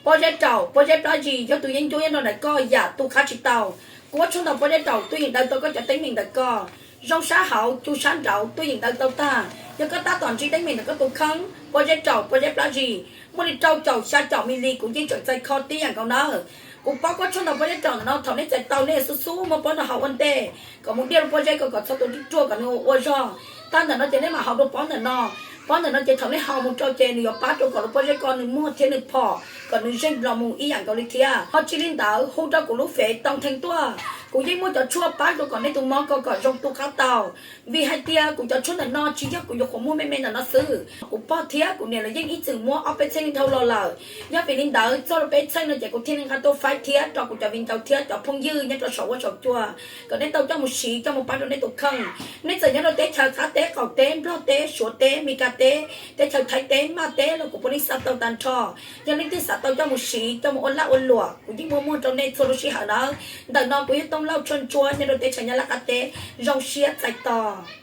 Pob zeb raum, pob zeb plab zis, yog tus yeeb ncuab nyob rau ntawm koj yam tu qab tsis tau. Kuv ua tshuaj ntau pob zeb raum tuaj yeem daws tau koj cov teeb meem ntawm koj. Zoo sab hauv, cu sab nraud tuaj yeem daws tau tag. Yog koj tab tom ntsib teeb meem ntawm koj tus kheej, pob zeb raum, pob zeb plab zis, muaj li rau caum xya caum mi li kuv yeej tseem txais kho tib yam nkaus nawb. Kuv paub koj tshuaj ntau pob zeb raum ntawm no thaum nej txais tau nej xub xub muab pob no haus ua ntej kom mus diaj lub pob zeb ko kom txhob tu ruaj kom nws ua zog. Tag ntawm no ces nej mam haus dua pob ntawm no. Pob ntawm no ces thaum nej haus mus rau ces nws yuav pab rau kom lub pob zeb ko nws muag thiab nws phom kom nws zeeg los mus ib yam nkaus li thiab. Ho tsis li ntawd hu rau kuv lub fev tau theej tuaj, kuv yeej muaj cov tshuaj pab rau kom nej tus mob ko kom zoo tu qab tau. Vim hais tias kuv cov tshuaj ntawm no tsis yog kuv yuav qhuav muaj me me ntawm no xwb, kuv pog thiab kuv niam lawv yeej ib txwm muab ob peb txheej dhau los lawm. Yog vim li ntawd txog rau peb txheej no ces kuv thiaj li nqa tuaj faib thiab rau kuv cov viv ncaus thiab cov phooj ywg nyob rau saum huab saum cua kom nej tau coj mus siv coj mus pab rau nej tus kheej. Nej txawm nyob rau teb chaws qab teb qaum teb nplog teb suav teb mis kas teb, teb chaws thaib teb maj teb los kuv puav leej xa tau tag nrho. Yog leej twg xav tau coj mus siv coj mus ua laj ua luam kuv yeej muaj muag rau nej txhua lub sij hawm nawb. Ntawm no kuv yog Tooj Lauj tshuaj ntsuab nyob rau teb chaws Nyab Laj qab teb. Zoo siab txais tos.